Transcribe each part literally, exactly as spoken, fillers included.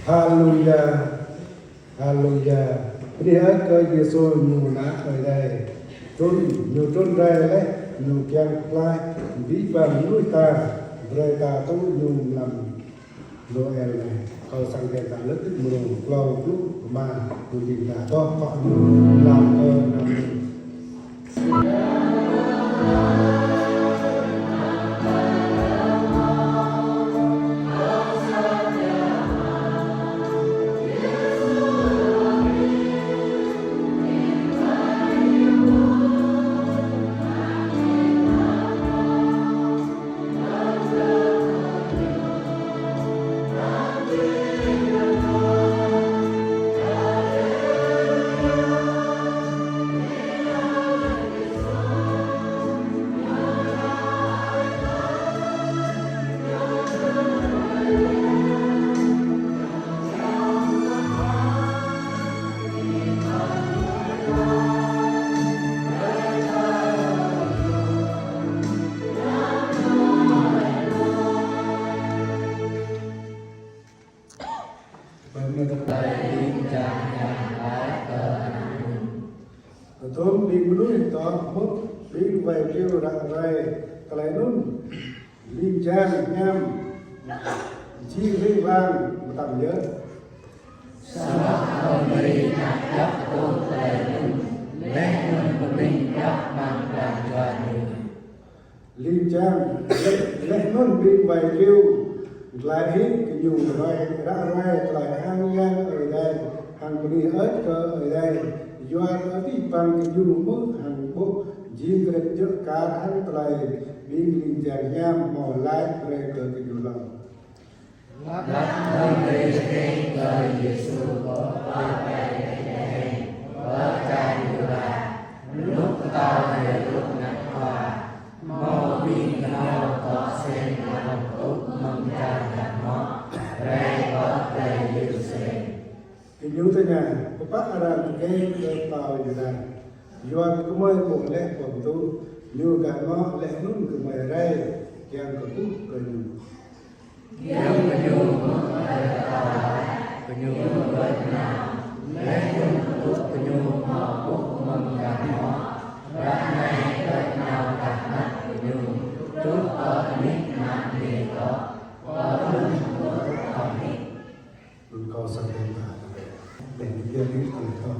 Haleluya. Haleluya. Bơni hơơč kơ Yêsu ñu ană Ơi Adai. Trŭn, ñu trŭn rai laih, ñu kiăng pơklaih abih bang mơnuih ta, brơi ta tŭ ñu mlam Noel anai. Kâo sang kơ ta lơ̆k mrô klâo pluh rơma, mơ̆ng ƀing ta tŏh kŏ ñu mlam kơ năm. Tơdôm ƀing mơnuih tŏ hmư̆ ƀing wai kơyâo ră ruai tơlơi anŭn, ling jang hiam jing ling lang mơtam yơh. Samơ̆ Ơi Mari ngă djŏp tơlơi anŭn, laih anŭn pơmĭn djŏp amăng pran jua ñu. Ling jang, laih anŭn ƀing wai kơyâo glăi hĭ gơñu ruai, ră ruai tơlơi hăng Yang Ơi Adai, hăng bơni hơơč kơ Ơi Adai, yua kơ abih bang gơñu hmư̆ hăng ƀuh jing kơdrĕt djơ̆ kar hăng tơlơi ƀing ling jang hiam hmâo laĭ brơi kơ gơñu lăng. Lăp Ơi Mari kơ Yêsu pơ plei Betlehem, pơ čar Yuđa, lŭk pơtao Hêrôd ngă khua, hmâo ƀing gơnam tŏ sem nao tŭ mơ̆ng čar Damaskô, rai pơ plei Yêrusalem. Gơñu tơña: Pơpă arăng pơkeng kơ pơtao Yuđa? Yua kơ gơmơi ƀuh laih pơtŭ ñu gah ngŏ, laih anŭn gơmơi rai kiăng kơkuh kơ ñu. Giŏng gơñu hmư̆ tơlơi pơtao laĭ, gơñu đuaĭ nao, laih anŭn pơtŭ gơñu hmâo ƀuh mơ̆ng gah ngŏ. Ră anai đuaĭ nao gah anăp gơñu, truh pơ anih ană bơnai tŏ, pơrŭn hmư̆ pơtao hĭ. Anŭn kâo sang kơ ta. Ƀing ta ƀing ta.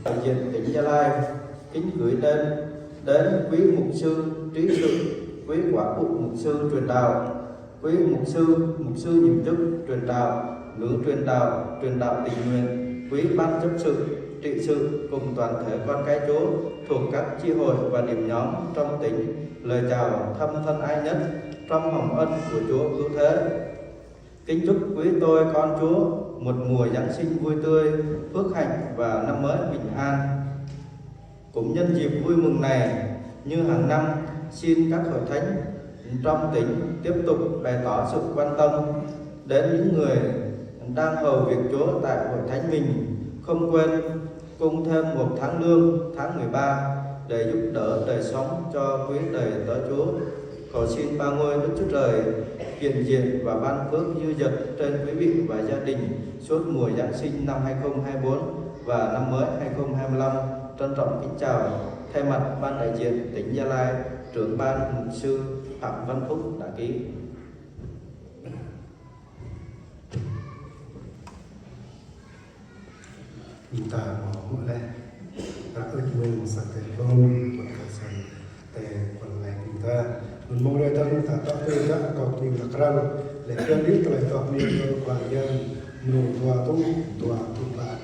Đại diện tỉnh Gia Lai kính gửi đến, đến quý mục sư, trí sự, quý quả phụ mục sư truyền đạo, quý mục sư, mục sư nhiệm chức truyền đạo, nữ truyền đạo, truyền đạo tình nguyện, quý ban chấp sự, trị sự cùng toàn thể con cái Chúa thuộc các chi hội và điểm nhóm trong tỉnh lời chào thăm thân ái nhất trong hồng ân của Chúa Cứu Thế. Kính chúc quý tôi con Chúa một mùa Giáng sinh vui tươi, phước hạnh và năm mới bình an. Cũng nhân dịp vui mừng này, như hàng năm, xin các hội thánh trong tỉnh tiếp tục bày tỏ sự quan tâm đến những người đang hầu việc Chúa tại hội thánh mình, không quên cung thêm một tháng lương tháng mười ba để giúp đỡ đời sống cho quý đầy tớ Chúa. Cầu xin ba ngôi Đức Chúa Trời hiện diện và ban phước dư dật trên quý vị và gia đình suốt mùa Giáng sinh năm hai không hai bốn và năm mới hai không hai lăm. Trân trọng kính chào, thay mặt ban đại diện tỉnh Gia Lai, trưởng ban mục sư Phạm Văn Phúc đã ký. Ƀing ta hmâo mơ̆ lĕ, ră ưč mơ̆ng sa tơlơi hlâo, ƀuăn kơ sa tơlơi ƀuăn lĕ ƀing ta. Anŭn mơ̆ng anai ta ƀing ta tŏ tui dah kâo ƀing ta krăn, lĕ krăn đĭ tơlơi tŏ ƀing ta Khua Yang, mơ̆ng dua tuh, dua tuh ƀă.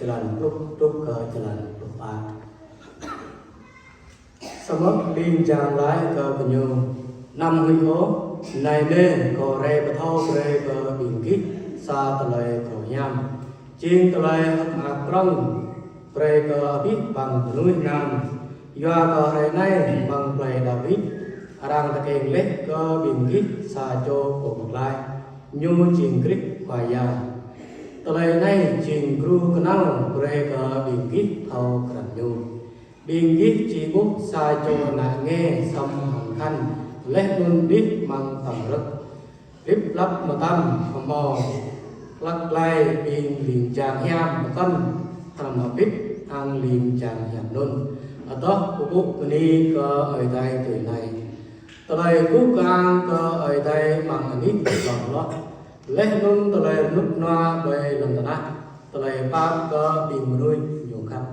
Jơlan pluh truh kơ jơlan pluh pă. Samơ̆ ƀing jang laĭ kơ gơñu: Anăm huĭ ôh, anai nê, kâo rai pơthâo brơi kơ ƀing gih sa tơlơi kâo hiam, jing tơlơi hơ̆k mơak prŏng brơi kơ abih bang mơnuih anăn. Yua kơ hrơi anai amăng plei Dawid, arăng tơkeng laih kơ ƀing gih sa čô pô pơklaih, ñu jing Krist Khua Yang. Tơlơi anai jing gru kơnăl brơi kơ ƀing gih thâo krăn ñu. Ƀing gih či ƀuh sa čô ană nge sŏng hăng khăn, laih anŭn đih amăng tăm rơ̆k, rĭp lăp mơtam hơmâo hlăk glai ƀing ling jang hiam pơkŏn hrŏm hơbĭt hăng ling jang hiam anŭn, adoh pơpŭ bơni kơ Ơi Adai tui anai: Tơlơi guh kơang kơ Ơi Adai amăng anih hlŏng hloh, laih anŭn tơlơi rơnŭk rơnua ƀơi lŏn tơnah, tơlơi pap kơ ƀing mơnuih ñu khăp.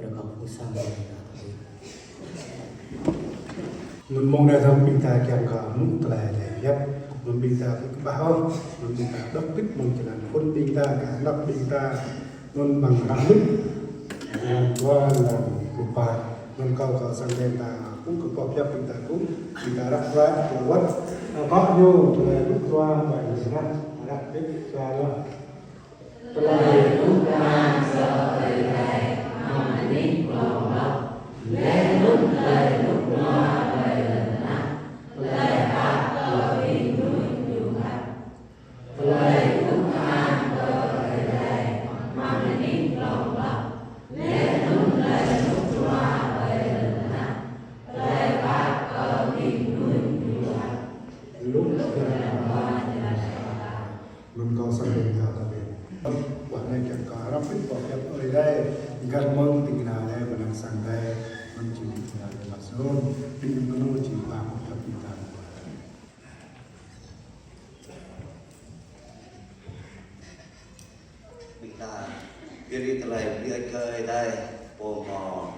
Rơkâo pơpŭ sang. Anŭn mơ̆ng anai dơ̆ng ƀing ta kiăng kơ hmư̆ tơlơi Adai pơhiăp, anŭn ƀing ta ƀu kơƀah ôh, anŭn ƀing ta đŏk ƀĭt mơ̆ng jơlan phŭn ƀing ta, kơ anăp ƀing ta, anŭn amăng ră mơ̆n, jơlan dua, jơlan pluh pă. Anŭn kâo, kâo sang ƀing ta, kơ boh pơhiăp ƀing ta kơ, ƀing ta răk ruai, kơ wơ̆t, kơ ñu, tơlơi rơnŭk rơnua ƀơi lŏn tơnah, răk ƀĭt, kơ wơ̆t. Tơlơi rơnŭk rơnua kơ Ơi Adai amăng anih hlŏng hloh, laih anŭn tơlơi rơnŭk rơnua ƀơi lŏn tơnah, tơlơi pap kơ ƀing mơnuih ñu khăp. Tơlơi rơnŭk rơnua kơ Ơi Adai amăng anih hlŏng hloh, laih anŭn tơlơi rơnŭk rơnua ƀơi lŏn tơnah, tơlơi pap kơ ƀing mơnuih ñu khăp. Luk jơlan dua, jơlan sa. Anŭn kâo sang ƀing ta tơbiă. Wah, anai kiăng kơ răp ƀĭt boh pơhiăp Ơi Adai, găn mơ̆ng ƀing kơna Adai, mơnăng sang Adai, anŭn či ƀing kơna Adai mă sơnŭn, ƀing kơnu či ƀă boh pơhiăp ƀing ta. Ƀing ta bơni tơlơi bơni kơ Ơi Adai, pô hmâo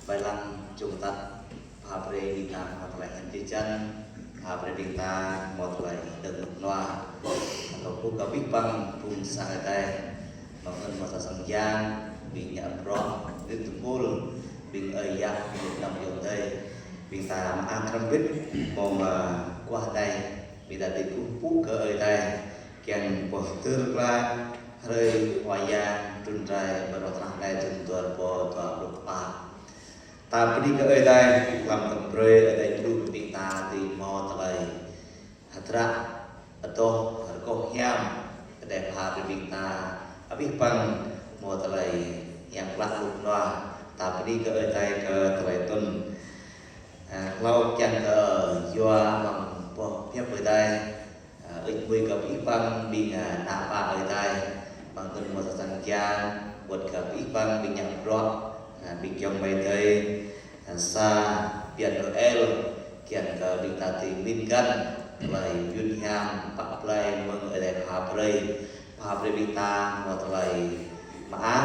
ƀai lăng čŭng tăt. Pha brơi ƀing ta hmâo tơlơi hơnti jăn, pha brơi ƀing ta hmâo tơlơi đơ̆ng rơnŭk rơnua. Kâo kơkuh kơ abih bang phung sang Ơi Adai, mơ̆ng anŭn hmâo sa sang yang, ƀing ngă bruă, ƀing tơpul, ƀing ơi yă, ƀing ayŏng adơi. Ƀing ta mơak hrŏm hơbĭt mơ̆ng, ơ, guah Adai, ƀing ta dưi kơkuh pơpŭ kơ Ơi Adai, kiăng pơhơdơr glaĭ hrơi Khua Yang trŭn rai ƀơi lŏn tơnah anai, thŭn dua rơbâo dua pluh pă. Ta bơni kơ Ơi Adai, hlăm tơlơi brơi Ơi Adai blŭ ƀing ta dưi hmâo tơlơi hơdră, adoh, rơgoh hiam, Ơi Adai pha brơi ƀing ta, abih bang hmâo tơlơi hiam klă rơnŭk rơnua. Ta bơni kơ Ơi Adai kơ tơlơi anŭn. Ơ, hlâo kiăng kơ yua amăng boh pơhiăp Ơi Adai, ơ, ĭt mui kơ abih bang ƀing, ơ, ană bă Ơi Adai, amăng anŭn hmâo sa sang yang, wơ̆t kơ abih bang ƀing ngă bruă, ơ, ƀing ayŏng amai adơi, ơ, sa Pian Noel, kiăng kơ ƀing ta dưi mĭn găn tơlơi mơyun hiam pă blai mơ̆ng Ơi Adai pha brơi. Pha brơi ƀing ta hmâo tơlơi mơak,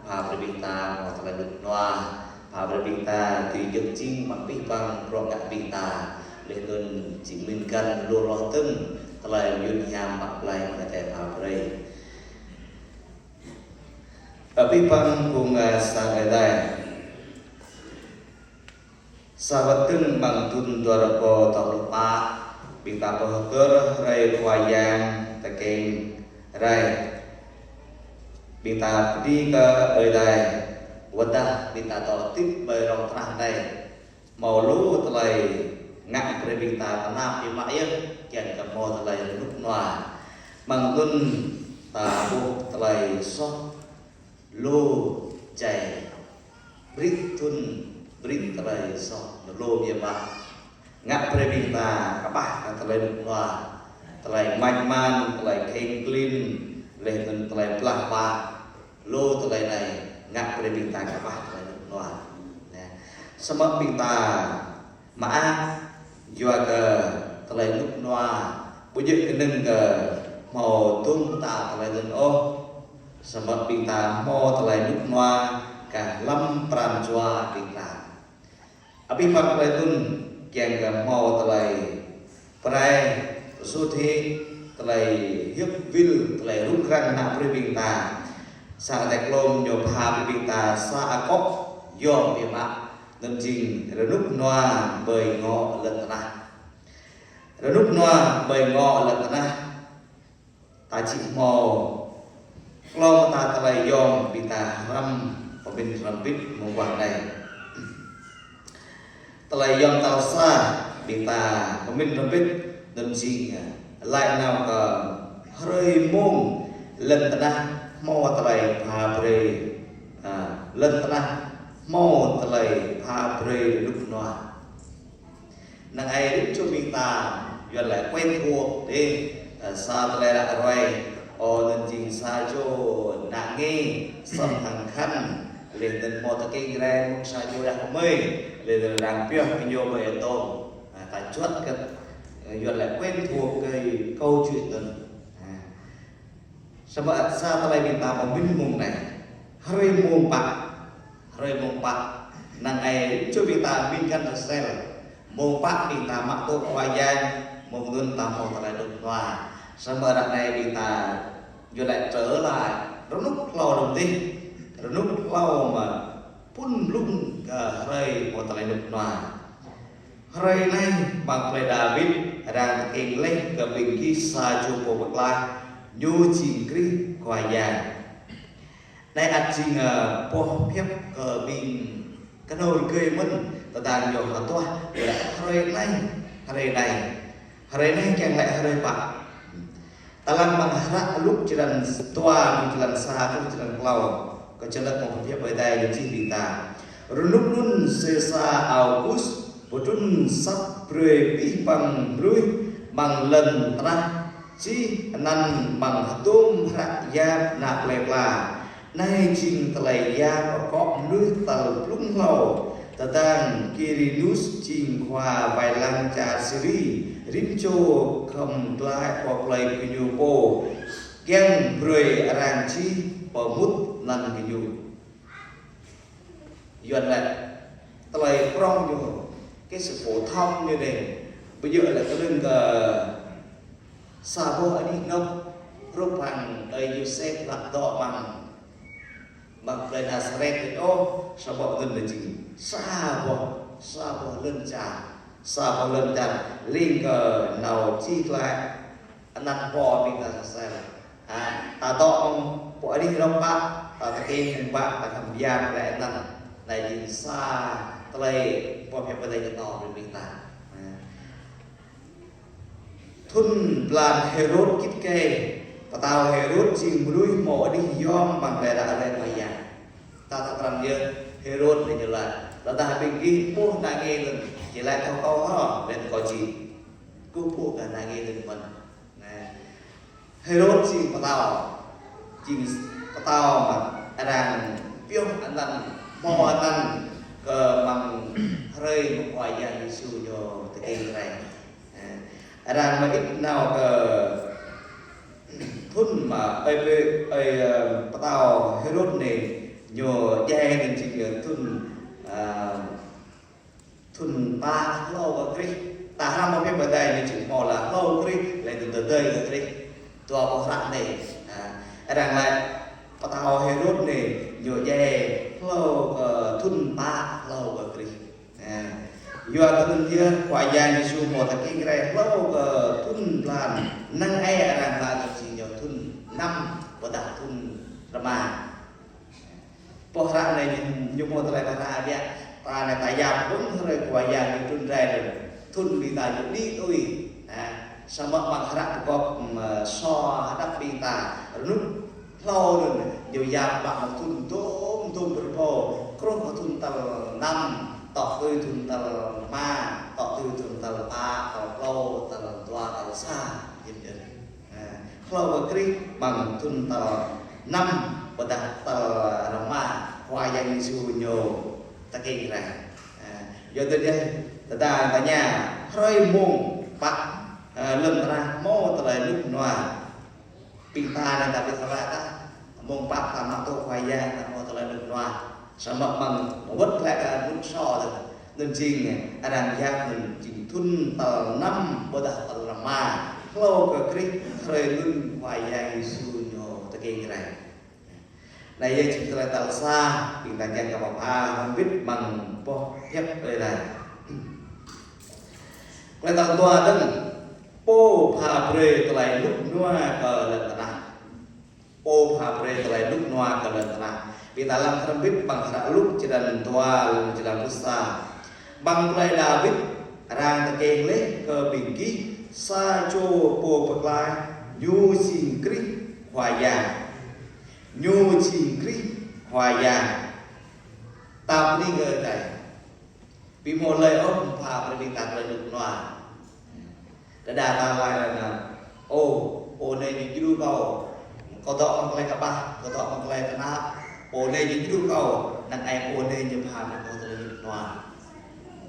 pha brơi ƀing ta hmâo tơlơi rơnŭk rơnua, pha brơi ƀing ta dưi djơ̆ jing amăng abih bang bruă ngă ƀing ta, laih anŭn či mĭn găn lu hloh dơ̆ng tơlơi mơyun hiam pă blai mơ̆ng Ơi Adai pha brơi. Abih bang phung, ơ, sang Ơi Adai. Sa wơ̆t dơ̆ng amăng thŭn dua rơbâo dua pluh pă, ƀing ta pơhơdơr hrơi Khua Yang tơkeng rai. Ƀing ta bơni kơ Ơi Adai, wơ̆t dah ƀing ta dŏ hơdip ƀơi rŏng tơnah anai, hmâo lu tơlơi ngă brơi ƀing ta tơnap biă mă yơh, kiăng kơ hmâo tơlơi rơnŭk rơnua. Amăng anŭn ta ƀuh tơlơi soh lu jai, brĭt thŭn, brĭt tơlơi soh, lu biă mă. Ngă brơi ƀing ta kơƀah kơ tơlơi rơnŭk rơnua, tơlơi mač man, tơlơi kheng klin, laih anŭn tơlơi blah bă, lu tơlơi anai ngă brơi ƀing ta kơƀah tơlơi rơnŭk rơnua. Nê. Samơ̆ ƀing ta mơak, yua kơ tơlơi rơnŭk rơnua ƀu djơ̆ kơnơ̆ng kơ hmâo dŭm ta tơlơi anŭn ôh. Samơ̆ ƀing ta hmâo tơlơi rơnŭk rơnua kơ hlăm pran jua ƀing ta. Abih bang tơlơi anŭn kiăng kơ hmâo tơlơi pơrai, pơsut hĭ, tơlơi hiăp wĭl, tơlơi rŭng răng nă brơi ƀing ta. Sa Tơlơi Klôm ñu pha brơi ƀing ta sa akŏ yom biă mă, anŭn jing rơnŭk rơnua ƀơi ngŏ lŏn tơnah. Rơnŭk rơnua ƀơi ngŏ lŏn tơnah. Ta či hmâo klâo mơta tơlơi yom ƀing ta hrăm pơmĭn hrŏm hơbĭt mơguah anai. Tơlơi yom tal sa ƀing ta pơmĭn hrŏm hơbĭt anŭn jing, laĭ nao kơ hrơi mông lŏn tơnah hmâo tơlơi pha brơi, a, lŏn tơnah hmâo tơlơi pha brơi rơnŭk rơnua. Năng ai rĭm čô ƀing ta, Yuan laĭ quen thuộc đê, a, sa tơlơi ră ruai, ơ, anŭn jing sa čô ană nge, sŏng hăng khăn, laih anŭn hmâo tơkeng rai mơ̆ng sa čô đah kơmơi, laih anŭn arăng pioh kơ ñu ƀơi atông. A, ta juăt kơ, a, Yuan laĭ quen thuộc cái câu chuyện anŭn. A. Samơ̆ sa tơlơi ƀing ta pơmĭn mông anai. Hrơi mông pă. Hrơi mông pă. Năng ai rĭm čô ƀing ta pơmĭn kăn rơsel. Mông pă ƀing ta mă tŭ Khua Yang, mông anŭn ta hmâo tơlơi rơnŭk rơnua. Samơ̆ ră anai ƀing ta yua laĭ trở lại. Rơnŭk hlâo đơ̆ng dih. Rơnŭk hlâo mă pŭn blung kơ hrơi hmâo tơlơi rơnŭk rơnua. Hrơi anai, amăng plei Dawid, arăng tơkeng laih kơ ƀing gih sa čô pô pơklaih, ñu jing Krist Khua Yang. Anai ăt jing, ơ, boh hiăp kơ ƀing kơnơ̆ng rơgơi mơ̆n, tơdang ñu hơduah, laĭ hrơi anai, hrơi anai. Hrơi anai kiăng laĭ hrơi pă. Ta lăng amăng hră Luk črăn dua, črăn sa truh črăn klâo. Kơ črăn lăk mơ̆ng pơhiăp Ơi Adai ñu čih ƀing ta. Rơnŭk anŭn Sêsar August pơtrŭn asăp brơi abih bang mơnuih amăng lŏn tơnah čih anăn amăng hơdôm hră yap ană plei pla. Anai jing tơlơi yap akŏ mơnuih tal blung hlâo. Tơdang Kirinus jing khua wai lăng čar Siri, rĭm čô khŏm glaĭ pơ plơi gơñu pô, kiăng brơi arăng čih pơmŭt anăn gơñu. Yuan laĭ, tơlơi prŏng ñu, cái sự phổ thông ñu anai, ƀu djơ̆ lĕ kơnơ̆ng kơ sa boh anih anŏ, hrup hăng ơi Yôsep lăp dŏ amăng amăng plei Nasaret anai ôh, samơ̆ anŭn jing sa boh, sa boh lŏn čar, sa boh lŏn čar, leng kơ nao čih glaĭ anăn pô ƀing ta sa sel. A, ta dŏ amăng pô anih rŏng pă, ta tơkeng pă, ta khŏm biă glaĭ anăn. Anai jing sa tơlơi boh hiăp Ơi Adai kơnơ̆ng brơi ƀing ta. A. Thŭn blan Hêrôd git gai, pơtao Hêrôd jing mơnuih hmâo anih yom amăng lĕ ră ruai Khua Yang. Ta thâo krăn yơh, Hêrôd anai ñu laĭ. Tơdah ƀing gih ƀuh ană nge anŭn, či laĭ kơ kâo hă, laĭ kâo či kơkuh pơpŭ kơ ană nge anŭn mơ̆n. Anai. Hêrôd jing pơtao, jing pơtao mă arăng pioh anăn, hmâo anăn kơ amăng hrơi mơ̆ng Khua Yang Yêsu ñu tơkeng rai. Arăng mă ĭt nao kơ thŭn mă ơi, ơi, ơi, ơ, pơtao Hêrôd anai ñu djai anŭn jing thŭn, a, thŭn pă hlâo kơ Krist. Ta hrăm mơ̆ng pĕ pơdai ñu či hmâo laĭ hlâo Krist, laih anŭn tơdơi kơ Krist. Dua boh hră anai. A, arăng laĭ pơtao Hêrôd anai ñu djai hlâo kơ thŭn pă hlâo kơ Krist. A, yua kơ anŭn yơh Khua Yang Yêsu hmâo tơkeng rai hlâo kơ thŭn blan, năng ai arăng laĭ kơ či ñu thŭn năm ƀôdah thŭn rơma. Boh hră anai ñu, ñu hmâo tơlơi pơhrăm biă. Ta anai ta yap ƀơ̆ng hrơi Khua Yang ñu trŭn rai anŭn. Thŭn ƀing ta ñu đĭ tui. Ha, samơ̆ amăng hră pơgop, ưm, sô hơđăp ƀing ta. Rơnŭk hlâo anŭn ñu yap mă mơ̆ng thŭn dôm, dôm rơbâo. Truh kơ thŭn tal năm, tŏ tui thŭn tal rơma, tŏ tui thŭn tal pă, tal klâo, tal dua, tal sa. Jing jing. Ha, hlâo kơ Krist amăng thŭn tal năm ƀôdah tal rơma Khua Yang Yêsu ñu tơkeng rai. Ha, yua dah yơh, tơdah ta tơña, hrơi mông pă, ha, lŏn tơnah hmâo tơlơi rơnŭk rơnua. Ƀing ta anai ta ƀu thâo laĭ tah, mông pă ta mă tŭ Khua Yang ta hmâo tơlơi rơnŭk rơnua. Samơ̆ amăng wơ̆t glaĭ kơ rơnŭk sô tơ̆. Anŭn jing, arăng yap anŭn jing thŭn tal năm ƀôdah tal rơma. Hlâo kơ Krist hrơi anŭn Khua Yang Yêsu ñu tơkeng rai. Anai yơh jing tơlơi tal sa, ƀing ta kiăng kơ pơpha hrŏm hơbĭt amăng boh hiăp Ơi Adai. Tơlơi tal dua dơ̆ng, Pô pha brơi tơlơi rơnŭk rơnua kơ lŏn tơnah. Pô pha brơi tơlơi rơnŭk rơnua kơ lŏn tơnah. Ƀing ta lăng hrŏm hơbĭt amăng hră Luk črăn dua, lăng črăn pluh sa. Amăng plơi Dawid, arăng tơkeng laih kơ ƀing gih sa čô Pô Pơklaih, Ñu jing Krist Khua Yang. Ñu jing Krist Khua Yang. Tap ni kơ tai. Ƀu hmâo lơi ôh pha brơi ƀing ta tơlơi rơnŭk rơnua. Đơđa ta laĭ laĭ anŭn: Ơ, pô anai ñu djru kâo, kâo dŏ amăng tơlơi kơƀah, kâo dŏ amăng tơlơi tơnap. Pô anai ñu djru kâo, năng ai pô anai ñu pha brơi kâo tơlơi rơnŭk rơnua.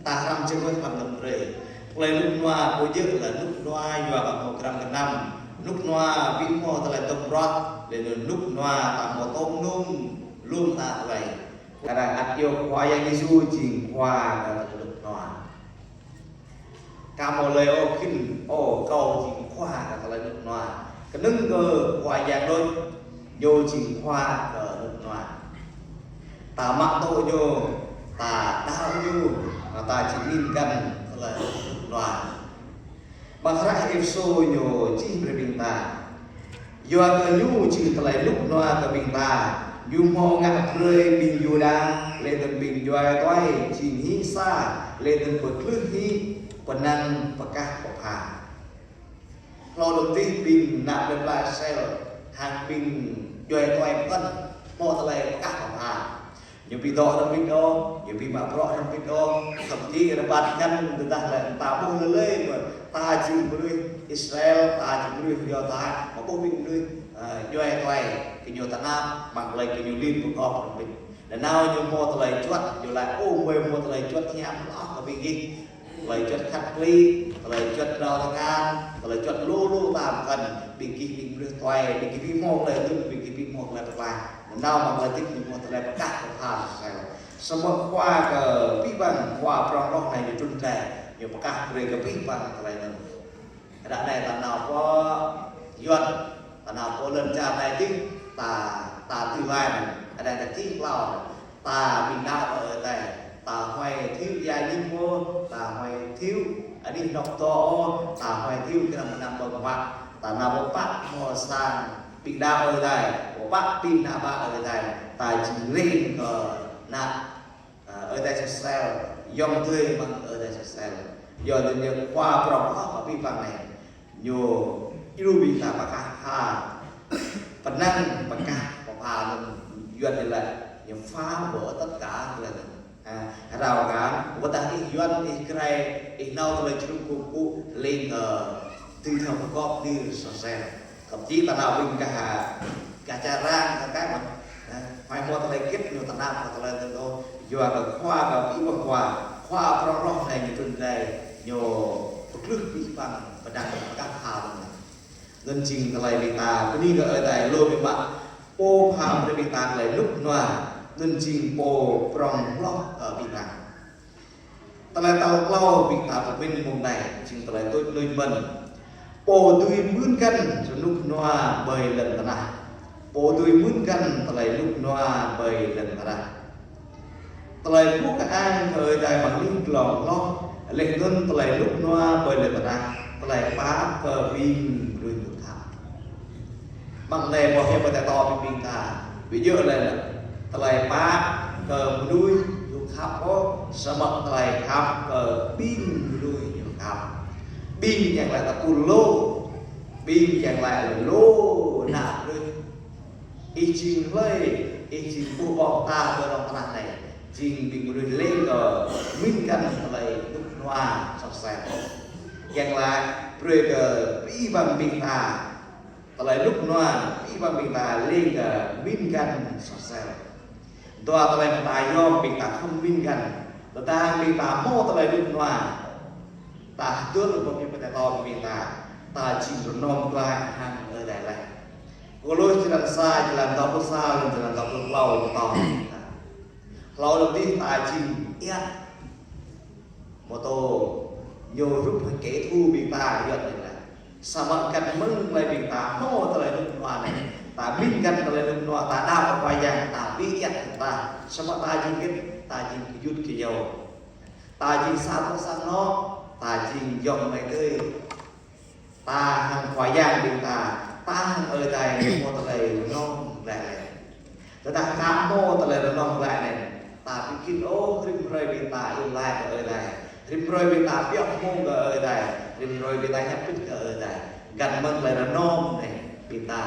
Ta hrăm čơmơ̆ hrăm anŭn brơi. Tơlơi rơnŭk rơnua pô djơ̆ lĕ rơnŭk rơnua yua kơ hmâo gơnam gơnam. Rơnŭk rơnua ƀu hmâo tơlơi dŏ bruă, lĕ rơnŭk rơnua ta hmâo tông nung, lŏm ta tơlơi. Kar hăng ăt yua Khua Yang Yêsu jing Khua kơ tơlơi rơnŭk rơnua. Ka hmâo lơi ôh khĭn, ơ, kâo jing Khua kơ tơlơi rơnŭk rơnua. Kơnơ̆ng kơ Khua Yang đôč, Ñu jing Khua kơ rơnŭk rơnua. Ta mă tŭ Ñu, ta đaŏ Ñu, ta či mĭn găn tơlơi rơnŭk rơnua. Amăng hră Êphêsô ñu čih brơi ƀing ta: Yua kơ Ñu jing tơlơi rơnŭk rơnua kơ ƀing ta, Ñu hmâo ngă brơi ƀing Yuđa, laih anŭn ƀing djuai tuai jing hĭ sa, laih anŭn pơglưh hĭ pơnăng pơkah pơpha. Hlâo dơ̆ng tih ƀing ană plơi pla Israel, hăng ƀing djuai tuai pơkŏn, hmâo tơlơi pơkah pơpha. Ñu ƀu dŏ hrŏm hơbĭt ôh, ñu ƀu mă bruă hrŏm hơbĭt ôh, thậm chí rơbat ngăn tơdah lĕ ta ƀuh lơi lơi mơ̆ ta jing mơnuih Israel, ta jing mơnuih Yuđa, mă ƀuh ƀing mơnuih, ơ, djuai tuai, kơ ñu tơnap, mă tơlơi kơ ñu lin pơkŏp hrŏm hơbĭt. Nanao ñu hmâo tơlơi juăt, ñu laĭ: Ơ, mơi hmâo tơlơi juăt hiam hloh kơ ƀing gih. Tơlơi juăt khăt klĭ, tơlơi juăt rao tơngan, tơlơi juăt lu lu tam kăn, ƀing gih ƀing mơnuih tuai, ƀing gih ƀu hmâo tơlơi dŭm, ƀing gih ƀu hmâo tơlơi pơklaih. Nanao mă tơlơi djik ñu hmâo tơlơi pơkah pơpha sơsel. Samơ̆ Khua kơ abih bang, Khua prŏng hloh anai ñu trŭn rai, ñu pơkah brơi kơ abih bang tơlơi anŭn. Ră anai ta nao pơ Yuan, ta nao pơ lŏn čar anai dih, ta, ta tui laĭ anai, ră anai ta čih hlâo. Ta ƀing đaŏ Ơi Adai, ta huai hơdip ia ñim ôh, ta huai hơdip anih anŏ dŏ ôh, ta huai hơdip gơnam gơnam ƀơ̆ng huă, ta nao pơpă hmâo sang ƀing đaŏ Ơi Adai, pơpă ƀing ană bă Ơi Adai, ta jing leng kơ ană, ơ, Ơi Adai sơsel, ayŏng adơi amăng Ơi Adai sơsel. Yua anŭn yơh Khua prŏng hloh abih bang anai. Ñu djru ƀing ta pơkah pha, pơnăng pơkah pơpha anŭn, Yuan ñu laĭ, ñu phá vỡ tất cả tơlơi anŭn. Ha, rao kơ, wơ̆t tơdah ih Yuan, ih Krai, ih nao tơlơi jơnum kơkuh pơpŭ, leng, ơ, tui thâo pơkŏp anai sơsel. Thậm chí ta nao ƀing gah, gah čar arăng, gah kơ mơ̆n. Ha, huai hmâo tơlơi hơgĕt ñu tơnap kơ tơlơi anŭn ôh, yua kơ Khua kơ abih bang Khua, Khua prŏng hloh anai ñu trŭn rai, ñu pơglưh abih bang pơdang pơkah pha anŭn. Anŭn jing tơlơi ƀing ta bơni kơ Ơi Adai lu biă mă, Pô pha brơi ƀing ta tơlơi rơnŭk rơnua, anŭn jing Pô prŏng hloh kơ ƀing ta. Tơlơi tal klâo ƀing ta pơmĭn mông anai, jing tơlơi tuč nuč mơ̆n. Pô dưi mưn găn rơnŭk rơnua ƀơi lŏn tơnah. Pô dưi mưn găn tơlơi rơnŭk rơnua ƀơi lŏn tơnah. Tơlơi kơkuh kơ-ang kơ Ơi Adai amăng anih glông hloh, laih anŭn tơlơi rơnŭk rơnua ƀơi lŏn tơnah, tơlơi pap kơ ƀing mơnuih khăp. Amăng anai boh hiăp Ơi Adai pơtô ƀing ta, ƀu djơ̆ lĕ tơlơi pap kơ mơnuih ñu khăp ôh, samơ̆ tơlơi khăp kơ ƀing mơnuih ñu khăp. Ƀing yang laĭ ta pul lu, ƀing yang laĭ lu ană mơnuih. Ih jing hlơi, ih jing ƀuh ƀô̆ ta ƀơi lŏn tơnah anai, jing ƀing mơnuih leng kơ mưn găn tơlơi rơnŭk rơnua soh sel. Yang laĭ brơi kơ abih bang ƀing ta tơlơi rơnŭk rơnua, abih bang ƀing ta leng kơ mưn găn soh sel. Dua tơlơi mơta yom ƀing ta khŏm mưn găn, tơdah ƀing ta hmâo tơlơi rơnŭk rơnua, ta hơdơr ƀơi pơtê tơm ƀing ta, ta jing rơnŏm glaĭ hăng Ơi Adai laih. Kôlôs črăn sa, črăn dua pluh sa, lăm črăn dua pluh klâo pơtô ƀing ta. Hlâo dơ̆ng tih ta jing iăt. Mơ̆ tô ñu hrup hăng kẻ thù ƀing ta, Yuan ñu laĭ. Samơ̆ găn mơ̆ng tơlơi ƀing ta hmâo tơlơi rơnŭk rơnua anai, Ta ƀing găn tơlơi rơnŭk rơnua, ta đaŏ kơ Khua Yang, ta ƀu kiăng ta. Samơ̆ ta jing hơget, ta jing gơyut gơyâo. Ta jing sa tŏ sang anŏ, ta jing yŏng mai tơi. Ta hăng Khua Yang ƀing ta, ta hăng Ơi Adai hmâo tơlơi rơnŏm glaĭ. Tơdah ta hmâo tơlơi rơnŏm glaĭ anai, ta ƀu khĭn ôh rĭm hrơi ƀing ta iâu laĭ kơ Ơi Adai. Rĭm hrơi ƀing ta pioh hmư̆ kơ Ơi Adai. Rĭm hrơi ƀing ta ñăp pĭt kơ Ơi Adai. Găn mơ̆ng tơlơi rơnŏm anai, ƀing ta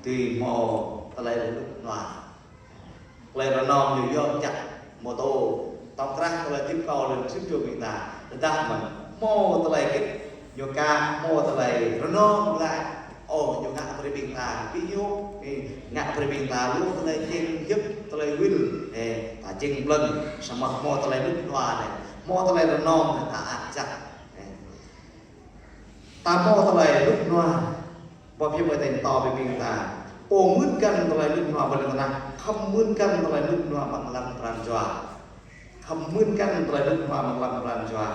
dưi hmâo tơlơi rơnŭk rơnua. Tơlơi rơnŏm ñu yom čăk, mô tô, tŏng krah tơlơi hơdip kâo lĕ sĭt čô ƀing ta. Tơdah mơ̆n hmâo tơlơi hơget, ñu ka hmâo tơlơi rơnŏm glaĭ. Ơ, ñu ngă brơi ƀing ta ƀu djơ̆, ơ, ngă brơi ƀing ta lu tơlơi čeng hiăp, tơlơi wĭl, ơ, ta čeng blơ̆ng, samơ̆ hmâo tơlơi rơnŭk rơnua anai, hmâo tơlơi rơnŏm anai, ta ăt čăk. Ơ. Ta hmâo tơlơi rơnŭk rơnua, boh hiăp Ơi Adai pơtô brơi ƀing ta. Pô mưn găn tơlơi rơnŭk rơnua ƀơi lŏn tơnah, khŏm mưn găn tơlơi rơnŭk rơnua amăng lăm pran jua. Khŏm mưn găn tơlơi rơnŭk rơnua amăng lăm pran jua.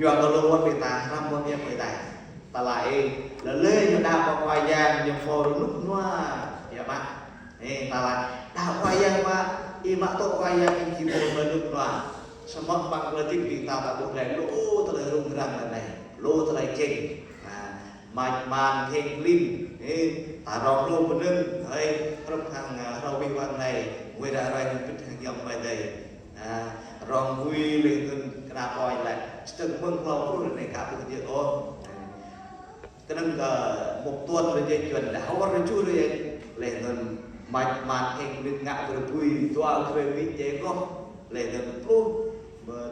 Yua kơ lu wơ̆t ƀing ta hrăm boh hiăp Ơi Adai. Ta laĭ, lơlơi ñu đaŏ kơ Khua Yang, ñu hmâo rơnŭk rơnua, yơh mă. Ơ, ta laĭ, đaŏ Khua Yang mă, ih mă tŭ Khua Yang, ih či hmâo tơlơi rơnŭk rơnua. Samơ̆ amăng tơlơi hơdip ƀing ta, ta ƀuh glaĭ lu tơlơi rŭng răng anai, lu tơlơi čeng. Ơ, mač man kheng klin, ơ, ta rong lu pơnưng, hơi, hrup hăng, ơ, hrơi ƀing wang anai, wai ra hrơi anai pĭt hăng yom wai dai. Ơ, rong bui leh anŭn kơna poi lĕ, čơtơ̆ng mơ̆ng hlâo pruh anai ka ƀuh djơ̆ ôh. Kơnơ̆ng kơ mŭk tuăn rơjĕ čuăn lĕ hawăr rơjuh rơjĕ. Leh anŭn mač man kheng klin ngă brơi bui, dua grơi mĭt jai koh. Leh anŭn pluh,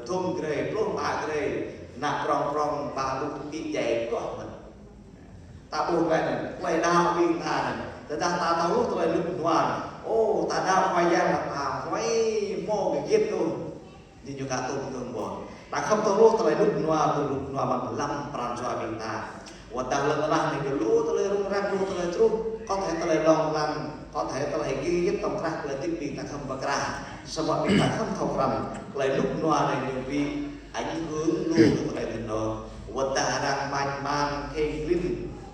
thŭn grơi, pluh pă grơi, ană prŏng prŏng ba ƀuh kĭ jai koh mơ̆n. Ta ƀuh glaĭ anŭn, tơlơi đaŏ ƀing ta anŭn. Tơdah ta thâo lu tơlơi rơnŭk rơnua anŭn. Ơ, ta đaŏ Khua Yang ta huai hmâo hơget ôh. Ñu ñu ka tŭm tŭm ƀôn. Ta khŏm thâo lu tơlơi rơnŭk rơnua, tơlơi rơnŭk rơnua amăng lăm pran jua ƀing ta. Wơ̆t tơdah lŏn tơnah anai ñu lu tơlơi rŭng răng, lu tơlơi truh, có thể tơlơi lông lăng, có thể tơlơi hơget hơget tŏng krah tơlơi hơdip ƀing ta khŏm pơkra. Samơ̆ ƀing ta khŏm thâo krăn, tơlơi rơnŭk rơnua anai ñu ƀu ảnh hưởng lu kơ tơlơi anŭn ôh. Wơ̆t tơdah arăng mač man kheng klin,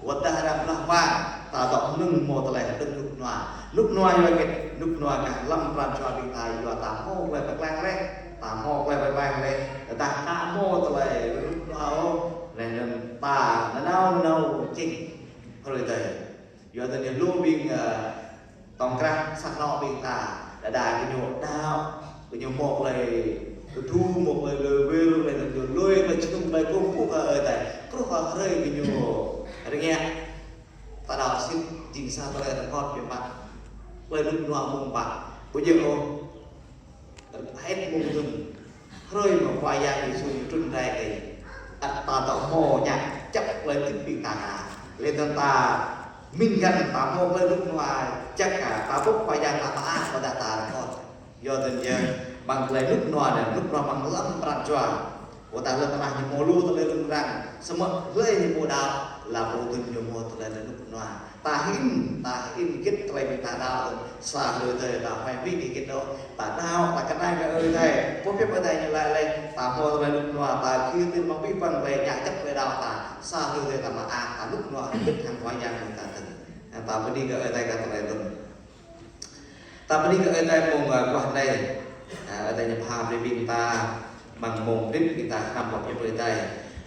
wơ̆t tơdah arăng blah wang, ta dŏ mơnơ̆ng hmâo tơlơi hơdơ̆ng rơnŭk rơnua. Rơnŭk rơnua yua hơget? Rơnŭk rơnua kah lăm pran jua ƀing ta yua ta hmâo tơlơi pơklang laih, ta hmâo tơlơi pơklang laih, tơdah ta hmâo tơlơi rơnŭk rơnua ôh, leh anŭn ta nanao nanao čeng hrơi tơi. Yua tơlơi lu ƀing, ơ, tŏng krah sang anŏ ƀing ta, đơđa gơñu đaŏ, gơñu hmâo tơlơi kơdŭ, hmâo tơlơi lui wĭl, leh anŭn gơñu lui tơlơi jơnum, tơlơi kơkuh kơ Ơi Adai. Truh kơ hrơi gơñu rơngiă, ta đaŏ sĭt jing sa tơlơi rơngot biă mă. Tơlơi rơnŭk rơnua mơ̆ng pă, ƀu djơ̆ ôh. Hơget mơ̆ng anŭn, hrơi mơ̆ Khua Yang Yêsu ñu trŭn rai kơ, ăt ta dŏ hmâo ñă čăp tơlơi hơdip ƀing ta. Leh anŭn ta mĭn găn ta hmâo tơlơi rơnŭk rơnua čăk, ta ƀuh Khua Yang ta mơak, ƀôdah ta rơngot. Yua tơl yơh, amăng tơlơi rơnŭk rơnua anai, rơnŭk rơnua amăng lăm pran jua. Wơ̆t tơdah lŏn tơnah ñu hmâo lu tơlơi rŭng răng, samơ̆ hlơi ñu ƀu đaŏ, laih pô tŭ ñu hmâo tơlơi rơnŭk rơnua. Ta hĭn, ta hĭn hơget tơlơi ƀing ta đaŏ, sa hrơi tơi ta huai ƀu hơget ôh, ta đaŏ, ta kơnang kơ Ơi Adai, pô pơhiăp Ơi Adai ñu laĭ laih, ta hmâo tơlơi rơnŭk rơnua, ta kiăng tin mơ̆ng abih bang tơlơi, ngă čăp tơlơi đaŏ ta, sa hrơi tơi ta mơak, ta rơnŭk rơnua, hơget hăng Khua Yang ƀing ta tơ̆ng. Ta bơni kơ Ơi Adai kơ tơlơi anŭn. Ta bơni kơ Ơi Adai mơ̆ng, ơ, guah anai. Ơ, Ơi Adai ñu pha brơi ƀing ta, amăng mông đĭt ƀing ta hrăm boh hiăp Ơi Adai.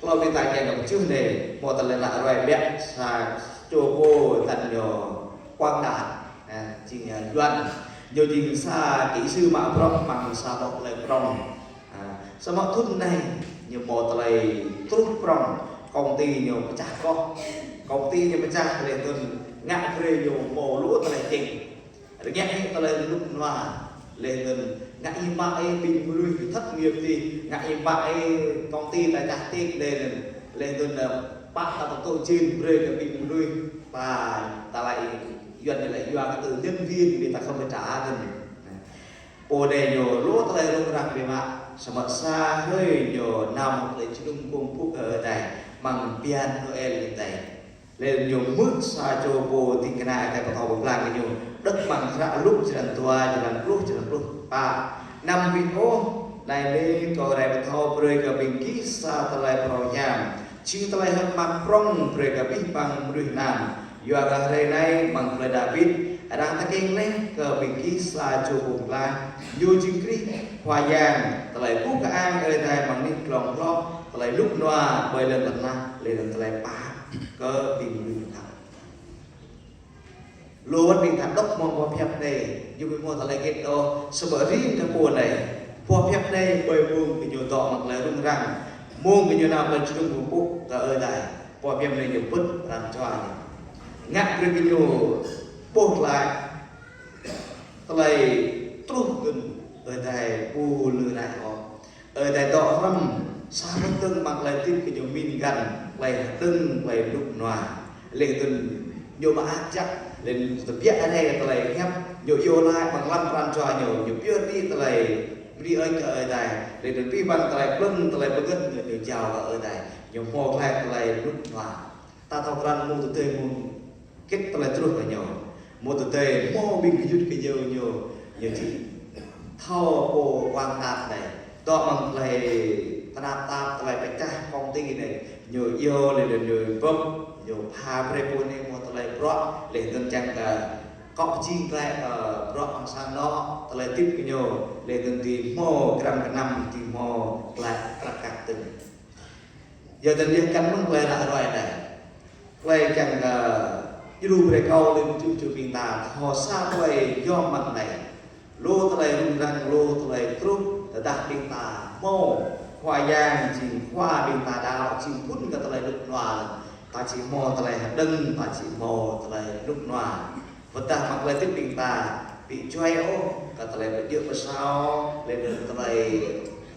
Hlâo ƀing ta kiăng kơ pơčeh anai, hmâo tơlơi ră ruai biă sa čô pô tăn ñu Quảng Đạt. Ơ, jing, ơ, Yuan. Ñu jing sa kỹ sư mă bruă amăng sa boh tơlơi prŏng. Ơ, samơ̆ thŭn anai, ñu hmâo tơlơi truh prŏng, công ty ñu pơčah koh. Công ty ñu pơčah leh anŭn ngă brơi ñu hmâo lu tơlơi čeng. Rơngiă hĭ tơlơi rơnŭk rơnua, leh anŭn ngă hiư̆m pă ƀing mơnuih thất nghiệp tih, ngă hiư̆m pă công ty ta čah tĭt leh anŭn, leh anŭn, ơ, pă ta pơtô jên brơi kơ ƀing mơnuih, ta, ta laĭ Yuan ñu laĭ yua kơ tơ nhân viên ƀing ta khŏm pơčah anŭn. Pô anai ñu lu tơlơi rŭng răng biă mă, samơ̆ sa hrơi ñu nao mă tơlơi jơnum kơkuh kơ Ơi Adai, amăng bơyan Noel ƀing ta. Leh ñu hmư̆ sa čô pô ding kơna Ơi Adai pơtô pơblang kơ ñu. Đŏk amăng hră Luk črăn dua, črăn pluh, črăn pluh pă. Anăm ƀĭ ôh, anai nê kâo rai pơthâo brơi kơ ƀing gih sa tơlơi phrâo hiam. Jing tơlơi hơ̆k mơak prŏng brơi kơ abih bang mơnuih anăn. Yua kơ hrơi anai amăng plơi Dawid, arăng tơkeng laih kơ ƀing gih sa čô pô pơklaih, ñu jing Krist, Khua Yang. Tơlơi ƀuh kơang Ơi Adai amăng anih glông hloh, tơlơi rơnŭk rơnua ƀơi lŏn tơnah, laih anŭn tơlơi pap kơ ƀing gơyut khăp. Lu wơ̆t ƀing ta dŏ mơ̆ng boh hiăp anai, ñu ƀu hmâo tơlơi hơget ôh, samơ̆ rĭm ta pô anai, boh hiăp anai ƀơi mông gơñu dŏ amăng tơlơi rŭng răng, mông gơñu nao pơ jơnum pơpŭ kơ Ơi Adai, boh hiăp anai ñu bưt pran jua ñu. Ngă brơi gơñu ƀuh glaĭ tơlơi truh kơ Ơi Adai ƀu lư raih ôh. Ơi Adai dŏ hrŏm sa pơtơ̆ng amăng tơlơi hơdip kơ ñu mĭn găn, tơlơi hơdơ̆ng, tơlơi rơnŭk rơnua. Laih anŭn ñu mơak jak, laih anŭn tơbiă rai tơlơi hiăp, ñu iâu laĭ amăng lăm pran jua ñu, ñu pioh đĭ tơlơi bơni ơn kơ Ơi Adai. Laih anŭn abih bang tơlơi plơ̆ng, tơlơi bơngơ̆t ñu, ñu jao kơ Ơi Adai. Ñu hmâo glaĭ tơlơi rơnŭk rơnua. Ta thâo krăn mơ̆ng tơdơi mơ̆ng hơget tơlơi truh kơ ñu. Mơ̆ng tơdơi hmâo ƀing gơyut gơyâo ñu, ñu či thâo pô quảng tat anai. Dŏ amăng tơlơi tơnap tap, tơlơi pơčah kông ti anai. Ñu iâu laih anŭn ñu bưp, ñu pha brơi pô anai hmâo tơlơi bruă, laih anŭn čang kơ akŏ pơjing glaĭ kơ bruă amăng sang anŏ, tơlơi hơdip kơ ñu, laih anŭn dưi hmâo krăm kơnăm, dưi hmâo glaĭ prăk kăk tơ̆ng. Yua dah yơh kăn mơ̆ng tơlơi ră ruai anai. Tơlơi kiăng kơ djru brơi kâo lĕ ƀu djơ̆ ƀing ta thâo sa tơlơi yom mơ̆ng anai. Lu tơlơi rŭng răng, lu tơlơi truh, tơdah ƀing ta hmâo Khua Yang jing Khua ƀing ta đaŏ, jing phŭn kơ tơlơi rơnŭk rơnua, ta či hmâo tơlơi hơdơ̆ng, ta či hmâo tơlơi rơnŭk rơnua. Wơ̆t dah amăng tơlơi hơdip ƀing ta ƀu djơ̆ ôh kơ tơlơi pơjơ̆ pơsao, laih anŭn tơlơi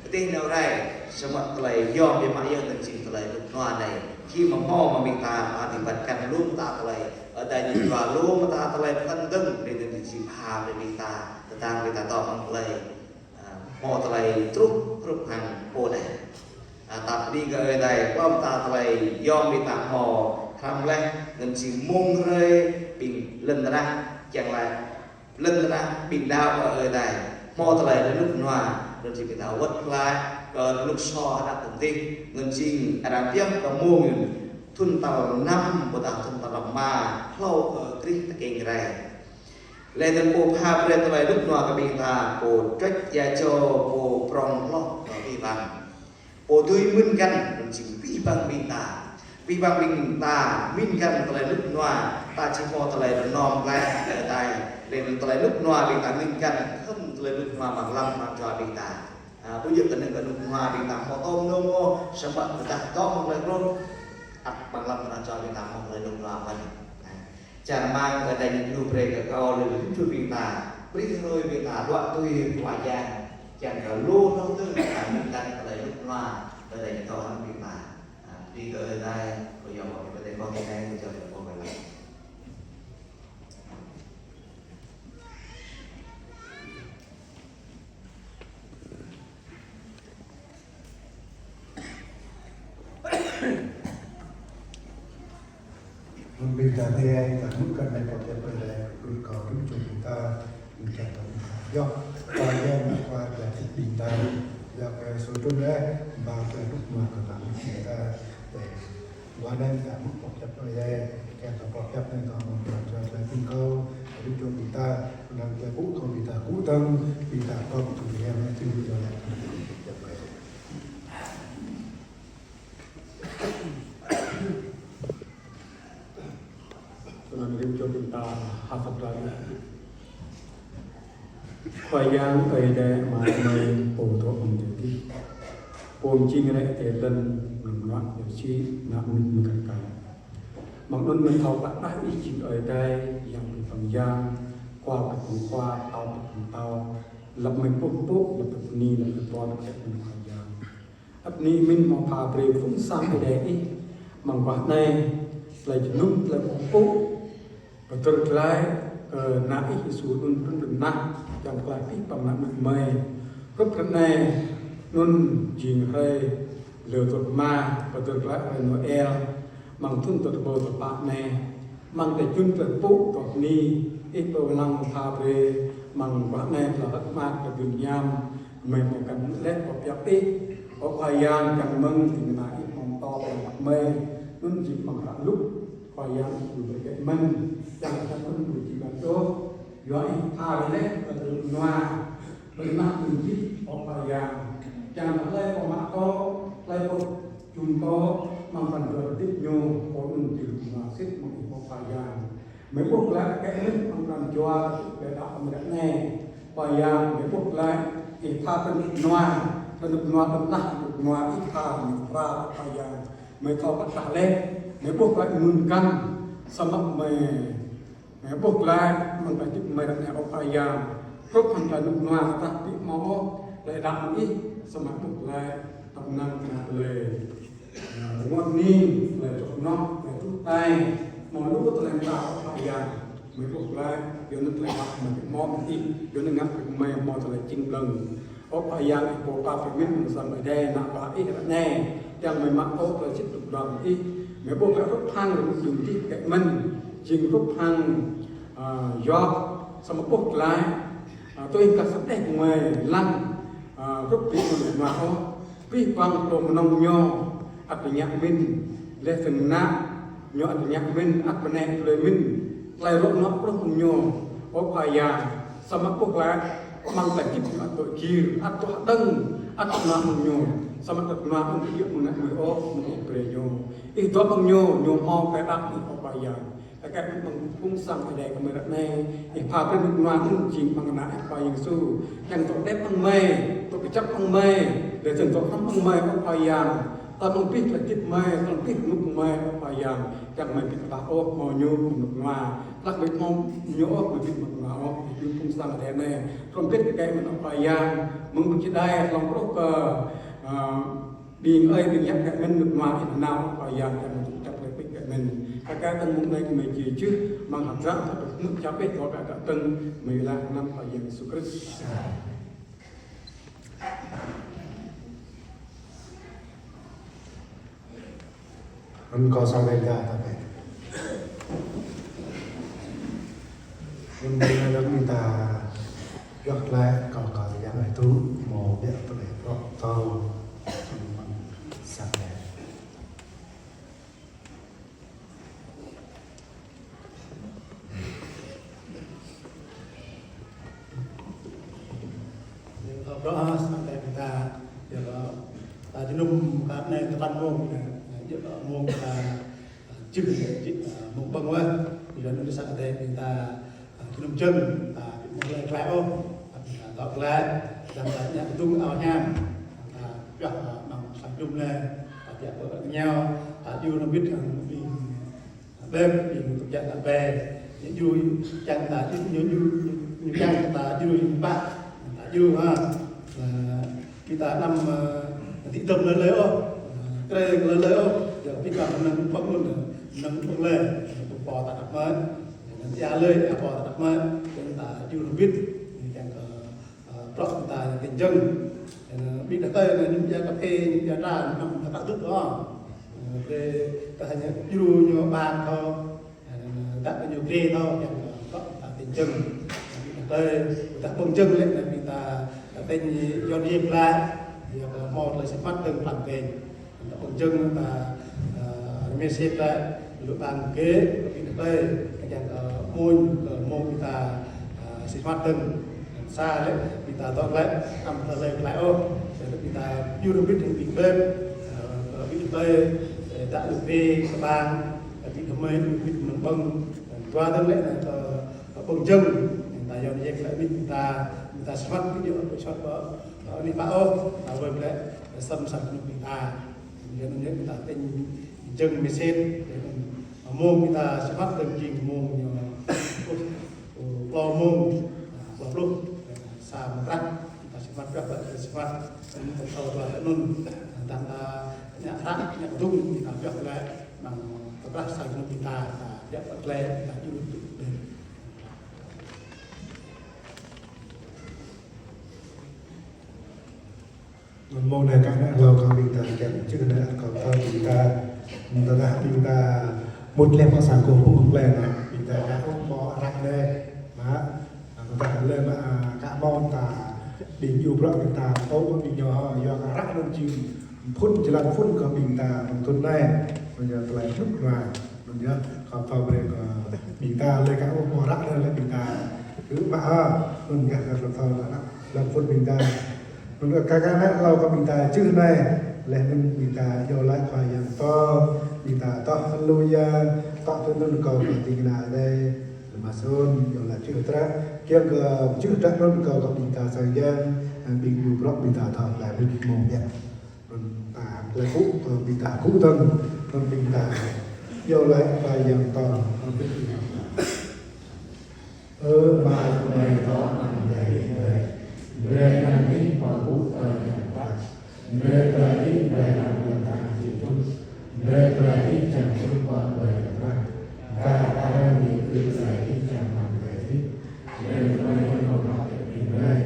pơtih nao rai, samơ̆ tơlơi yom biă mă yơh anŭn jing tơlơi rơnŭk rơnua anai. Khi mơ̆ hmâo mơ̆ng ƀing ta, ta dưi băt kăn lu mơta tơlơi, ơ, Ơi Adai ñu yua lu mơta tơlơi pơkŏn dơ̆ng, laih anŭn jing pha brơi ƀing ta, tơdang ƀing ta dŏ amăng tơlơi, ơ, hmâo tơlơi truh hrup hăng pô anai. Ơ, ta bơni kơ Ơi Adai, klŏm ta tơlơi yom ƀing ta hmâo hrăm laih, anŭn jing mơ̆ng hrơi ƀing lŏn tơnah kiăng laih. Lŏn tơnah ƀing đaŏ kơ Ơi Adai, hmâo tơlơi rơnŭk rơnua, anŭn jing ƀing ta wơ̆t glaĭ kơ rơnŭk soh hơđăp tơ̆ng tih, anŭn jing arăng pioh kơ mông anŭn thŭn tal năm ƀôdah thŭn tal rơma, hlâo kơ Krist tơkeng rai. Laih anŭn pô pha brơi tơlơi rơnŭk rơnua kơ ƀing ta, pô čuăč ia čô, pô prŏng hloh kơ abih bang. Pô dưi mĭn găn, anŭn jing abih bang ƀing ta. Abih bang ƀing ta mĭn găn tơlơi rơnŭk rơnua, ta či hmâo tơlơi rơnŏm glaĭ kơ Ơi Adai. Laih anŭn tơlơi rơnŭk rơnua ƀing ta mĭn găn, khŏm tơlơi rơnŭk rơnua amăng lăm pran jua ƀing ta. Ơ, ƀu djơ̆ kơnơ̆ng kơ rơnŭk rơnua ƀing ta hmâo tŏm nơ̆ng ôh, samơ̆ tơdah dŏ amăng tơlơi truh, ăt amăng lăm pran jua ƀing ta hmâo tơlơi rơnŭk rơnua mơ̆n. Čang rơmang kơ Ơi Adai ñu djru brơi kơ kâo lĕ rĭm čô ƀing ta, brơi hrơi ƀing ta đuaĭ tui Khua Yang, čang kơ lu hlâo tơ̆ng ta mĭn găn tơlơi rơnŭk rơnua, kơ Ơi Adai ñu thâo hăng ƀing ta. Ơ, bơni kơ Ơi Adai, kơ yom kơ ƀing ta kơ tơlơi kơ ƀing ta. Hăng ƀing ta anai, ta hmư̆ kơ anai pơhiăp Ơi Adai, kơ kâo rĭm čô ƀing ta, ƀing ta ƀing ta. Yua, Khua Yang mă Khua Yang ƀing ta, yua kơ sô trun laih, ba kơ rơnŭk rơnua kơ ƀing ta. Yua anŭn ta hmư̆ pơhiăp Ơi Adai, kiăng kơ pơhiăp anai kơ mơ̆ng pran jua tơlơi ƀing kâo, rĭm čô ƀing ta, năng tơlơi ƀuh kâo ƀing ta kơkuh dơ̆ng, ƀing ta kơkuh dơ̆ng, ƀing ta kơkuh dơ̆ng. Tơnăn rĭm čô ƀing ta hơ̆k sat rai. Khua Yang Ơi Adai amai mơi pô dŏ amăng adai adih. Pô jing rai adai lŏn, ngŏ ngă yơh či ngă mĭn mơ̆ng kar kaĭ. Mơ̆ng anŭn mơi thâo pơdah Ih jing Ơi Adai, Yang pơtăng yang, Khua pơtăng khua, Pơtao pơtăng pơtao. Lăp mơi pơpŭ, lăp tơpơni, lăp tơpon, lăp tơpon Khua Yang. Ăt anai mĭn hmâo pha brơi phung sang Ơi Adai Ih, amăng guah anai, tơlơi jơnum, tơlơi pơpŭ, pơdơr glaĭ kơ Ană Ih Yêsu anŭn trŭn lŏn tơnah, čang glaĭ abih bang ană mơnuih mơi. Hrup anai, anŭn jing hrơi lơ tơma, pơdơr glaĭ hrơi Noel, amăng thŭn tal rơbâo tal pă anai. Amăng tơlơi jơnum tơlơi pơpŭ tŏ anai, Ih pơwơ̆t lăng pha brơi, amăng guah anai tơlơi rơ̆k mơak kơ dŭn hiam, mơi hmâo găn laih pơhiăp Ih, Ơ Khua Yang, kiăng mơ̆ng ding kơna Ih hmâo pơtô pơhiăp mơi, anŭn jing amăng hră Luk, Khua Yang ih ƀuh brơi kơ mơ̆n, čang kơ mơ̆n ƀu či ƀuh ôh, yua ih pha laih kơ tơlơi rơnua, tơnah ƀing gih, ơ Khua Yang. Čang kơ hlơi pô mă kâo, hlơi pô jum kâo, amăng pran jua hơdip ñu, pô anŭn či rơnua sĭt mơ̆ng ih, ơ Khua Yang. Mơi ƀuh glaĭ kơ mơ̆n amăng pran jua, tơlơi đaŏ amăng ră anai. Khua Yang, mơi ƀuh glaĭ, ih pha tơlơi rơnua, tơlơi rơnua tơnah, tơlơi rơnua ih pha mơ̆ng pran, Khua Yang. Mơi thâo pơtrah laih, mơi ƀuh glaĭ mơ̆n kăn, samơ̆ mơi, mơi ƀuh glaĭ, mơ̆ng tơlơi hơdip mơi ră anai, ơ Khua Yang. Hrup hăng tơlơi rơnua tah ƀu hmâo ôh, tơlơi đaŏ mơ̆ng ih, samơ̆ ƀuh glaĭ, tơnăng tơnah tơlơi. Rơngot hning, tơlơi čŏk rơngot, tơlơi truh tai, hmâo lu tơlơi mơta, ơ Khua Yang. Mơi ƀuh glaĭ, yua anŭn tơlơi đaŏ mơi ƀu hmâo mơ̆ng ih, yua anŭn ngă brơi kơ mơi hmâo tơlơi jing blơ̆ng. Ơ Khua Yang, ih pô pap pơmĭn mơ̆ng sang Ơi Adai, ană bă ih ră anai, kiăng mơi mă tŭ tơlơi sĭt dŏ pơdrŏng ih. Mơi ƀuh glaĭ hrup hăng rơnŭk đưm dih kơ mơ̆n, jing hrup hăng, a, Yôp, samơ̆ ƀuh glaĭ, a, tui kơ sĭt đeh mơi lăng, a, hrup ƀu mơ̆ng rơnua ôh. Abih bang pô mơnơ̆ng ñu, ăt tơña mĭn, laih dơ̆ng ană ñu ăt tơña mĭn, ăt bơnai tơlơi mĭn, tơlơi rŏ nŏ pruh mơ̆ng ñu, ơ Khua Yang, samơ̆ ƀuh glaĭ, amăng tơlơi hơdip ñu ăt dŏ gir, ăt dŏ hơđơ̆ng, ăt dŏ nă mơ̆ng ñu, samơ̆ tơlơi rơnua mơ̆ng ih mơ̆ng ană mơi ôh, mơ̆ng ih brơi ñu. Ih dŏ mơ̆ng ñu, ñu hmâo tơlơi đaŏ mơ̆ng ih, ơ Khua Yang. Tơkă mơ̆ng phung sang Ơi Adai kơ mơi ră anai, ih pha brơi rơnŭk rơnua anŭn jing amăng ană ih Khua Yang Yêsu. Kiăng dŏ đĕp mơ̆ng mơi, dŏ kơjăp mơ̆ng mơi, laih dơ̆ng dŏ hrŏm mơ̆ng mơi, ơ Khua Yang. Tơl mơ̆ng abih tơlơi hơdip mơi, tơl abih rơnŭk mơi, ơ Khua Yang. Kiăng mơi ƀu pơklaih ôh, hmâo ñu mơ̆ng rơnŭk rơnua. Tơdah mơi hmâo ñu ôh, mơi ƀu mơ̆ng rơnua ôh. Ih ƀuh phung sang Ơi Adai anai. Hrŏm hơbĭt kơ mơi, ơ Khua Yang. Mơ̆ng ƀing čơđai, hlŏng truh kơ, a, ƀing ơi, ƀing yă kơ mơi rơnŭk rơnua ih nanao, Khua Yang, kiăng mơi dŏ kơjăp brơi ƀing kơ mơi. Kơ kơ tơ̆ng mơ̆ng anai kơ mơi či čih, amăng hơdră, tơdruă mơ̆ng čăp ih, dŏ kơ kơ tơ̆ng mơi laĭ amăng anăn Khua Yang Yêsu Krist. Anŭn kâo sang Đêga ta pĕ. Anŭn ƀing ta yua glaĭ kâo kơ yang ai tu mơ̆ biă tơlơi rŏ tâo. Anŭn sang Đêga. Rŏ, a, sang Đêga ta, yua kơ ta jơnum kơ anai tơpăn mông, yua kơ mông ta, a, jơ̆ng, a, mông ƀơ̆ng wơ̆t, yua anŭn sang Đêga ta, a, jơnum jơ̆ng, ta mơ̆ng lĕ glaĭ ôh, ta dŏ glaĭ, ta ñă kơdŭng ao hiam, ta pioh, a, amăng sang jum anai, ta pioh kơ ñu, ta djru hrŏm hơbĭt hăng ƀing Bĕ, ƀing tŭk jă ta bĕ. Ñu djru čang ta djru, ñu djru, ñu čang ta djru ñu pă. Ta djru ha. Ơ, ƀing ta anăm, ơ, tĭ tơm lơi lơi ôh. Ơ, krê lơi lơi ôh. Yua ƀing ta mơnơ̆ng ƀơ̆ng mơ̆n, mơnơ̆ng ƀơ̆ng lơi. Ƀơ̆ng pô ta đăp mơ̆n. Mơnơ̆ng ia lơi, ia pô ta đăp mơ̆n. Čang ta djru hrŏm hơbĭt. Čang kơ Ơ, bruă ta kơ jơ̆ng. Ơ, ƀing ta tơi, ñu ia kơphê, ñu ia trà, ñu năm ta tŭ ôh. Ơ, brơi ta hăng ñu djru ñu ƀang thâo. Ơ, ta kơ ñu brơi thâo, kiăng bruă ta kơ jơ̆ng. Ƀing ta tơi, ta ƀơ̆ng jơ̆ng lĕ, ƀing ta, ta tĕnh Yuăn Yêng glaĭ. Yua kơ hmâo tơlơi sĭt măt tơ̆ng pran kơ. Ta ƀơ̆ng jơ̆ng ta, ơ, rơmet sĭt ta, lu ƀang gê, kơ ƀing ta tơi, kơ jang, ơ, mông, kơ mông ƀing ta, ơ, sĭt măt tơ̆ng. Sa lĕ, ƀing ta dŏ glaĭ, amăng tơlơi glaĭ ôh. Lĕ ƀing ta djru hrŏm hơbĭt hăng ƀing bĕ, ơ, kơ ƀing ta tơi, ơ, dŏ lu bê, kơ ƀang, kơ ƀing gơmơi, ƀing mơnơ̆ng ƀơ̆ng, dua tơ̆ng lĕ, kơ, kơ ƀơ̆ng jơ̆ng, ta yua anai glaĭ ƀing ta, ƀing ta sĭt măt, ƀing ta sĭt măt, ơ, anai pă ôh, ta wơ̆t lĕ, sĭt măt sang ƀing ta. Yua anŭn yơh ƀing ta tĕnh jơ̆ng mơsêt, mông ƀing ta sĭt măt tơ̆ng jing mông ñu, ơ, klâo mông, klâo pluh, sa mông prăk, ƀing ta sĭt măt, pioh glaĭ sĭt măt, tơ̆ng tơ̆ng tơ̆ng tơ̆ng anŭn, tơ̆ng ta ñă hră, ñă kơdŭng, ƀing ta pioh glaĭ, amăng tơkrah sang anŭn ƀing ta, ta pioh glaĭ, ta djru tŭ đĕ. Mông anai kơ ană hlâo kơ ƀing ta kiăng čih anai kơ kơ ƀing ta, tơdah ƀing ta mŭt lĕ pơ sang kơ ƀing ƀing lĕ anai, ƀing ta kơ ƀu hmâo arăng lĕ, mă, tơdah lĕ mă, kơ hmâo ta, ƀing djru bruă ƀing ta, tŭ ƀing ñu, yua kơ arăng anŭn jing phŭn jơlan phŭn kơ ƀing ta, mơ̆ng thŭn anai, mơ̆ng ñu tơlơi hnŭk nua, mơ̆ng ñu Pha brơi kơ ƀing ta lĕ kơ ôh mơ̆ ră anai lĕ ƀing ta. Ư mă ha, anŭn yơh kơ thâo lăm phŭn ƀing ta. Anŭn kơ kơ anai hlâo kơ ƀing ta čih anai. Laih anŭn ƀing ta iâu laĭ Khua Yang pơtô, ƀing ta tŏ haleluya, tŏ tui anŭn kâo kơ ding kơna Adai. Lơ̆m mơ̆ sơ̆n iâu laĭ čih hơdră, kiăng kơ čih hơdră anŭn kâo kơ ƀing ta sang Yang, ƀing ñu brŏk ƀing ta thâo laĭ rĭm mông yơh. Anŭn ta laĭ kŭ, ƀing ta kŭ tơ̆ng, anŭn ƀing ta iâu laĭ Khua Yang pơtô, anŭn ƀing ta. Ơ Ama, mơ̆ng tơlơi tơnap tơlơi, brơi kơ anai pơpŭ tơlơi Yang pơkă, brơi kơ anai brơi kơ anŭn ta či truh, brơi kơ anai čang truh pơ tơlơi Yang pơkă, kơ ta răng ni kơ tơlơi čang mơ̆ng tơlơi, brơi kơ anai pơpŭ tơlơi Yang pơkă.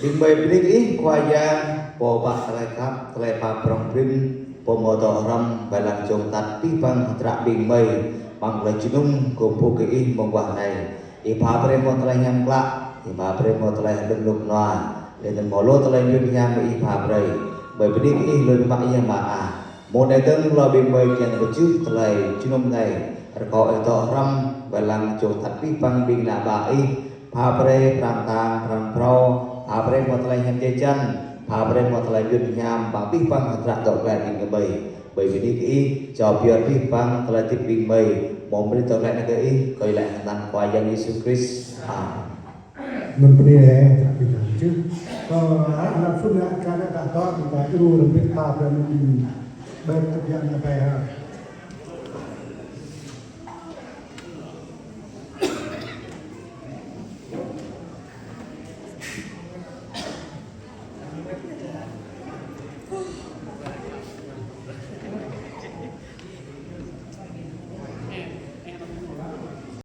Ƀing ƀing bơni kơ Ih Khua Yang, Pô pơpă tơlơi khăp, tơlơi pap prŏng prin, Pô mơ̆ dŏ hrŏm, wai lăng jông tăt abih bang hơdră ƀing ƀing, amăng tơlơi jơnum gum pơpŭ kơ Ih mơguah anai. Ih pha brơi mơ̆ tơlơi hiam klă, Ih pha brơi mơ̆ tơlơi hơdôm rơnŭk rơnua, laih anŭn mơ̆ lu tơlơi mơyun hiam Ih pha brơi. Ƀing bơni kơ Ih lui mă Ih mă ah. Mơ̆ng anai dơ̆ng hlâo ƀing ƀing kiăng pơjưh tơlơi jơnum anai, rơkâo Ih dŏ hrŏm, wai lăng jông tăt abih bang ƀing ană bă Ih, pha brơi pran tang, pran phrâo, pha brơi mơ̆ tơlơi hiam jai jăn, pha brơi mơ̆ tơlơi mơyun hiam, pha abih bang hơdră dŏ glaĭ ƀing ƀing. Ƀing bơni kơ Ih, čô pioh abih bang tơlơi hơdip ƀing ƀing, mơ̆ng brơi dŏ glaĭ anai kơ Ih, kơ Ih laĭ hăng anăn Khua Yang Yêsu Krist. Amen. Anŭn bơni ơ, tơlơi ƀing ta čih. Kơ hă, lăm phŭn hă, kơ anai ta tŏ, ƀing ta iâu laĭ rơmbit pha brơi anŭn ƀing ƀing tơbiă anai ƀai hă.